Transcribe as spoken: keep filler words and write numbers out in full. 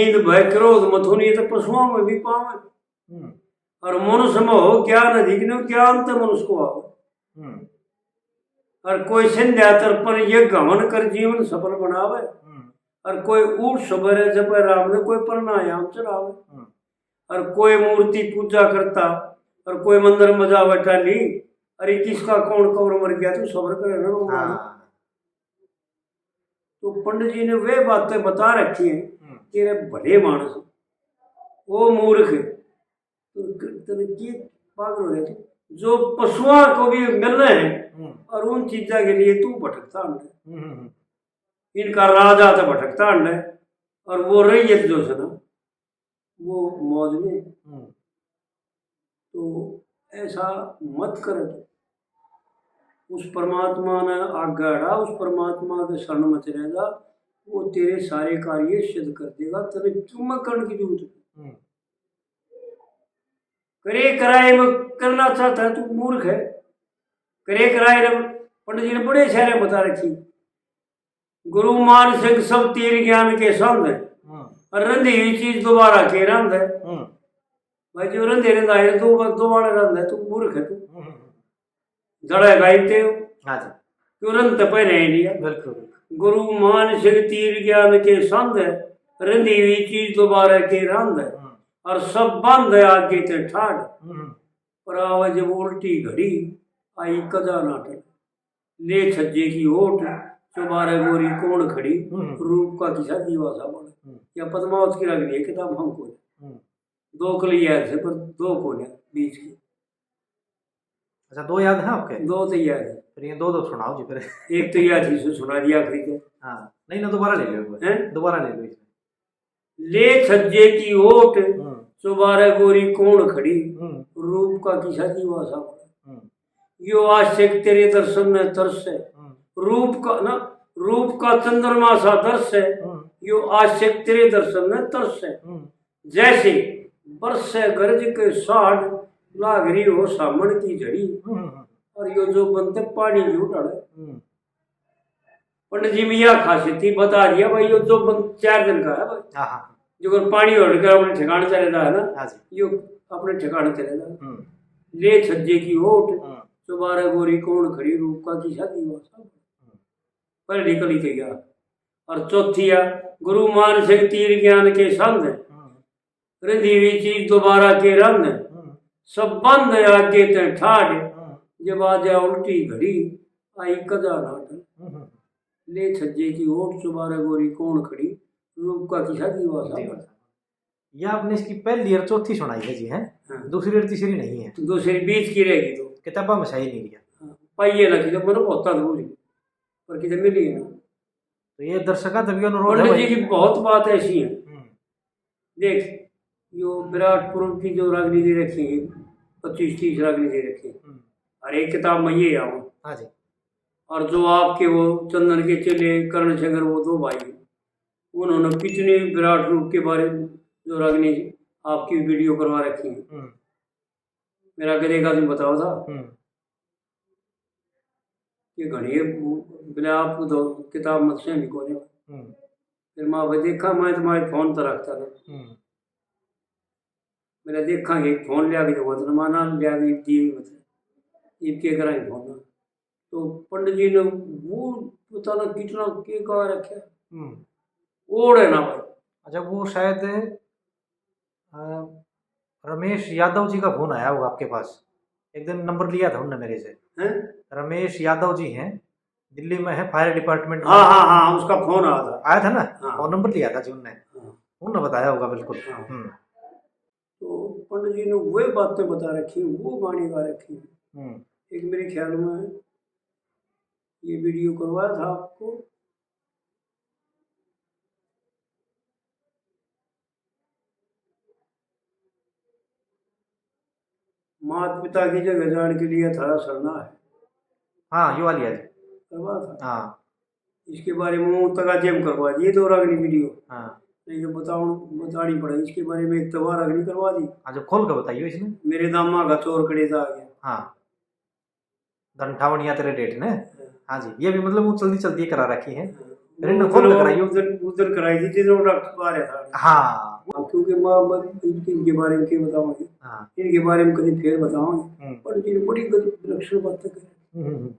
नींद भय क्रोध मथुनी तो पशुओं में भी पावे। हम्म। और मनुष्य में हो ज्ञान अधिक न, ज्ञान तो मनुष्य को आवे। हम्म। और कोई संध्या तर्पण यज्ञ हवन कर जीवन सफल बनावे। हम्म। और कोई उठ सबेरे जपे राम ने, कोई प्राणायाम चढ़ावे। हम्म। और कोई मूर्ति पूजा करता, और कोई मंदिर में जावे टाली। अरे किसका कौन कौर मर गया, तू सबर करे ना, रो मत। हाँ। तो पंडित जी ने वे बातें बता रखी हैं हम्म। कि रे भले मानस, ओ मूर्ख, तो क-, तने के पागल हो रहे तू? जो पशुओं को भी मिलने हैं हम्म। और उन चीजा के लिए तू भटकता है। हम्म, हम्म, हम्म। इनका राजा तो भटकता है और वो रैयत जो है ना, वो मौज में। हम्म। तो ऐसा मत कर। उस परमात्मा ने आगे अड़ा, उस परमात्मा के शरण में चले जा, वो तेरे सारे कार्य सिद्ध कर देगा। तेरे क्यों मैं करने की जरूरत है? हम्म। करे कराए में करना चाहता है, तू मूर्ख है। करे कराए ने पंडित जी ने बड़े शहर बता रखी। गुरु मान सिंह सब तीर ज्ञान के संत है। हम्म। और रंधी हुई चीज दोबारा के रंध है। हम्म। भाई जो रंधे रंधाए दो, दोबारा रंध है, तू मूर्ख है तू। हम्म। जड़ा गाइते हो। हाँ जी। क्यों रंध तो पहले ही लिया। बिल्कुल, बिल्कुल। गुरु मान सिंह तीर ज्ञान के संत है, रंधी हुई चीज दोबारा के रंध है। हम्म। और सब बंद है आगे ते ठाठ। हम्म। पर आवे जब उल्टी घड़ी, आई कजा ना टले। ले छज्जे की ओट, चौबारे गोरी कौन खड़ी, हम्म। रूप का किसा दीवा सा बन। हम्म। या पद्मावत की रागनी है किताब हमको। हम्म। दो कली याद है, पर दो कोने बीच की। अच्छा, दो याद हैं आपके? दो तो याद है। फिर ये दो दो सुनाओ जी फिर। एक तो याद ही से सुना दिया आखिरी के। हाँ, नहीं ना, दोबारा ले लो एक बार। हैं? दोबारा ले लो इसमें। ले छज्जे की ओट, हम्म। चौबारे गोरी कौन खड़ी, हम्म। रूप का किसा दीवा सा बन। हम्म। यो आशिक तेरे दर्शन में तरस है, हम्म। रूप का ना, रूप का चंद्रमा सा दर्श है, हम्म। यो आशिक तेरे दर्शन में तरस है। हम्म। जैसे बरसे गरज के साढ़, लाग रही हो सामन की झड़ी, हम्म, हम्म। और यो जो बनते पानी भी उठाड़े। हम्म। पंडित जी में यह खासियत थी, बता दिया भाई, यो जो बन-, चार दिन का है भाई। हाँ, हाँ। जो अगर पानी उड़ कर अपने ठिकाने चले रहा है ना, हाँ जी। यो अपने ठिकाने चले रहा। हम्म। ले छज्जे की ओट, हम्म। चौबारे गोरी कौन खड़ी, रूप का किसा दीवा सा। हम्म। पहली कली तो यार। और चौथी है, गुरु मान सिंह तीर ज्ञान के संत है। हम्म। रंधी हुई चीज दोबारा के रंध है। हम्म। सब बंद है आगे ते ठाठ। हम्म। जब आ जा उल्टी घड़ी, आई कजा ना टले। हम्म। ले छज्जे की ओट, चौबारे गोरी कौन खड़ी, रूप का किसा दीवा सा। दीवा सा। ये आपने इसकी पहली और चौथी सुनाई है जी, हैं? हाँ। दूसरी और तीसरी नहीं है। तो दूसरी बीच की रहेगी तो। किताबा में सही नहीं लिया। हाँ, पाइए ना किताब, मैंने बहुत था दूरी, पर किताब मिली है ना। तो ये दर्शकों तभी अनुरोध है पंडित जी भाई। की बहुत बात ऐसी है। हम्म। देख, यो विराट प्रूफ की जो रागनी दे रखी है, पच्चीस तीस रागनी दे रखी है। हम्म। हर एक किताब में ये आओ। हाँ जी। और जो आपके वो चंदन के चेले करण सिंगर, वो दो भाई, उन्होंने कितने विराट रूप के बारे में जो रागनी आपकी वीडियो करवा रखी है। हम्म। मेरा आगे एक आदमी बताओ था हम्म। कि घणी बोले, आप तो किताब मत से भी कोने। हम्म। फिर मैं भाई देखा, मैं तुम्हारे फोन तो रखता था। हम्म। मेरा देखा कि एक फोन लिया के दूंगा, तो माना लिया के दिए, मतलब, इब के करा फोन। तो पंडित जी ने वो पता ना कितना के कहा रखा। हम्म। ओढ़ है ना भाई। अच्छा, वो शायद, अ, रमेश यादव जी का फोन आया होगा आपके पास। एक दिन नंबर लिया था उनने मेरे से। हैं? रमेश यादव जी हैं, दिल्ली में है, फायर डिपार्टमेंट में। हाँ, हाँ, हाँ, उसका फोन आया था। आया था ना? हाँ। फोन नंबर लिया था जी उनने। हाँ। उनने बताया होगा बिल्कुल। हाँ। हम्म। तो पंडित जी ने वे बातें बता रखी, वो गाने गा रखे हैं। हम्म। एक मेरे ख्याल में ये वीडियो करवाया था आपको। माता पिता की जगह जान के लिए थारा सरना है। हाँ, यो वाली है। करवा था। हाँ। इसके बारे में वो तगाजे में करवा दिए दो रागनी वीडियो। हाँ। नहीं तो बताओ, बतानी पड़ेगी। इसके बारे में एक तवा रागनी करवा दी। हाँ, जो खोल के बताइयो इसने। मेरे दामा का चोर कड़े जा गया। हाँ। धन ठावनिया तेरे डेट ने। हाँ। हाँ जी, ये भी मतलब वो चलती चलती करा रखी है। हाँ। मेरे ने खुद कराई। उस दिन, उस दिन कराई थी जिस दिन डॉक्टर आ रहा था। हाँ। हाँ, क्योंकि माँ, माँ इनके, इनके बारे में क्या बतावांगे, हाँ। इनके बारे में कभी फिर बतावांगे। हम्म। पर जी बड़ी गलत विलक्षण बातें करें। हम्म, हम्म, हम्म।